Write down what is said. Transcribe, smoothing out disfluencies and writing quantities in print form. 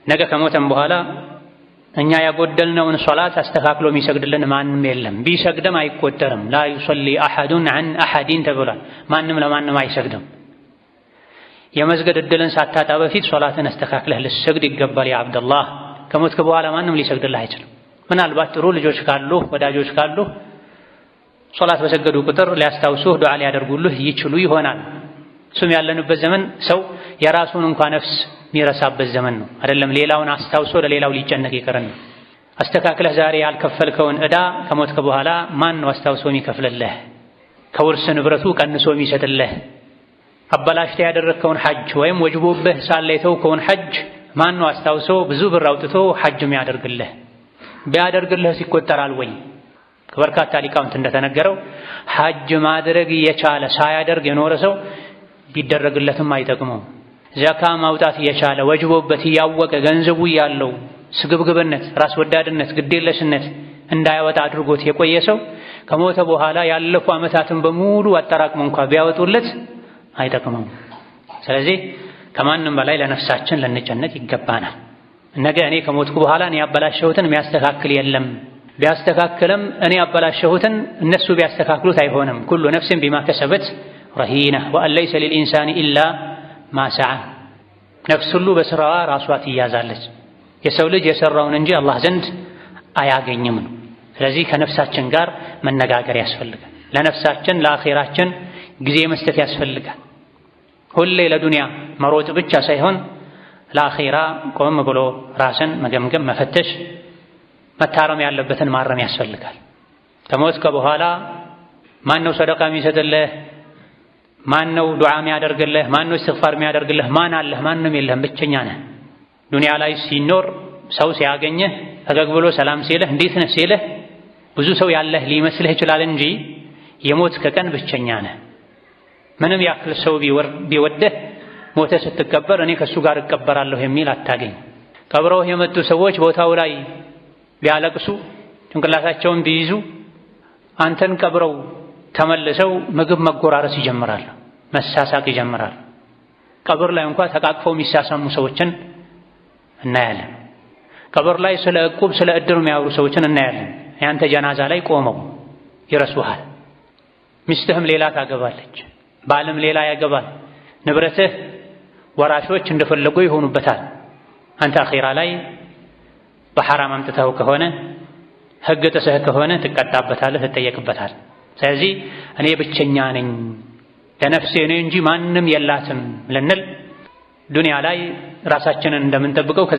ነገ ከሞተም በኋላ እኛ ያጎደልነውን ሶላት አስተካክሎ የሚሰግድልን ማንም የለም። ቢሰግድም አይቆጠርም። لا يصلي أحد عن أحد ተብሏል። ማንም ለማንም አይሰግድም። የመስገድ እድልን ሳታጣ በፊት ሶላትን አስተካክለህ ልትሰግድ ይገባል። يا عبد الله ከሞትክ በኋላ ማንም ሊሰግድልህ አይችልም። ምናልባት ጥሩ ልጆች ካሉ ወዳጆች ካሉ ሶላት በሰገዱ ቁጥር ሊያስታውሱህ ዱዓ ሊያደርጉልህ ይችሉ ይሆናል። እሱም ያለንበት ዘመን ሰው የራሱን እንኳ ነፍስ የሚረሳበት ዘመን ነው። አይደለም ሌላውን አስታውሶ ለሌላው ሊጨነቅ ይቅርና አስተካክለህ ዛሬ ያልከፈልከውን ዕዳ ከሞትክ በኋላ ማን ነው አስታውሶ የሚከፍልልህ? ከውርስ ንብረቱ ቀንሶ የሚሰጥልህ? አበላሽተህ ያደረግከውን ሐጅ ወይም ወጅቦብህ ሳለ የተውከውን ሐጅ ማን ነው አስታውሶ ብዙ ብር አውጥቶ ሐጅ የሚያደርግልህ? ቢያደርግልህስ ይቆጠራል ወይ? ከበርካታ ሊቃውንት እንደተነገረው ሐጅ ማድረግ እየቻለ ሳያደርግ የኖረ ሰው ቢደረግለትም አይጠቅመው። ዘካ ማውጣት እየቻለ ወጅቦበት እያወቀ ገንዘቡ እያለው ስግብግብነት፣ ራስ ወዳድነት፣ ግዴለሽነት እንዳያወጣ አድርጎት የቆየ ሰው ከሞተ በኋላ ያለፉ ዓመታትን በሙሉ አጠራቅሞ እንኳ ቢያወጡለት አይጠቅመውም። ስለዚህ ከማንም በላይ ለነፍሳችን ልንጨነቅ ይገባናል። ነገ እኔ ከሞትኩ በኋላ እኔ ያበላሸሁትን የሚያስተካክል የለም። ቢያስተካክልም እኔ ያበላሸሁትን እነሱ ቢያስተካክሉት አይሆንም። كل نفس بما كسبت رهينة وأن ليس للإنسان إلا ما سعى። ነፍስ ሁሉ በስራዋ ራሷ ትያዛለች። የሰው ልጅ የሰራውን እንጂ አላህ ዘንድ አያገኝም ነው። ስለዚህ ከነፍሳችን ጋር መነጋገር ያስፈልጋል። ለነፍሳችን ለአኼራችን ጊዜ መስጠት ያስፈልጋል። ሁሌ ለዱንያ መሮጥ ብቻ ሳይሆን ለአኼራ ቆም ብሎ ራስን መገምገም፣ መፈተሽ፣ መታረም ያለበትን ማረም ያስፈልጋል። ከሞትከ በኋላ ማን ነው ሰደቃ የሚሰጥልህ? ማን ነው ዱዓ የሚያደርግልህ? ማን ነው እስትግፋር የሚያደርግልህ? ማን አለህ? ማንም የለህም፣ ብቸኛ ነህ። ዱንያ ላይ ሲኖር ሰው ሲያገኝህ ፈገግ ብሎ ሰላም ሲልህ እንዴት ነህ ሲልህ ብዙ ሰው ያለህ ሊመስልህ ይችላል እንጂ የሞትክ ቀን ብቸኛ ነህ። ምንም ያክል ሰው ቢወደህ ሞተህ ስትቀበር እኔ ከእሱ ጋር እቀበራለሁ የሚል አታገኝ። ቀብረውህ የመጡ ሰዎች ቦታው ላይ ቢያለቅሱ ጭንቅላታቸውን ቢይዙ አንተን ቀብረው ተመልሰው ምግብ መጎራረስ ይጀምራሉ፣ መሳሳቅ ይጀምራሉ። ቀብር ላይ እንኳ ተቃቅፈው የሚሳሳሙ ሰዎችን እናያለን። ቀብር ላይ ስለ ዕቁብ ስለ እድር የሚያወሩ ሰዎችን እናያለን። ያንተ ጀናዛ ላይ ቆመው ይረሱሃል። ሚስትህም ሌላ ታገባለች፣ ባልም ሌላ ያገባል። ንብረትህ ወራሾች እንደፈለጉ ይሆኑበታል። አንተ አኼራ ላይ በሐራም አምጥተው ከሆነ ሕግ ጥሰህ ከሆነ ትቀጣበታለህ፣ ትጠየቅበታል። ስለዚህ እኔ ብቸኛ ነኝ ለነፍሴ እኔ እንጂ ማንም የላትም ልንል ዱንያ ላይ ራሳችንን እንደምንጠብቀው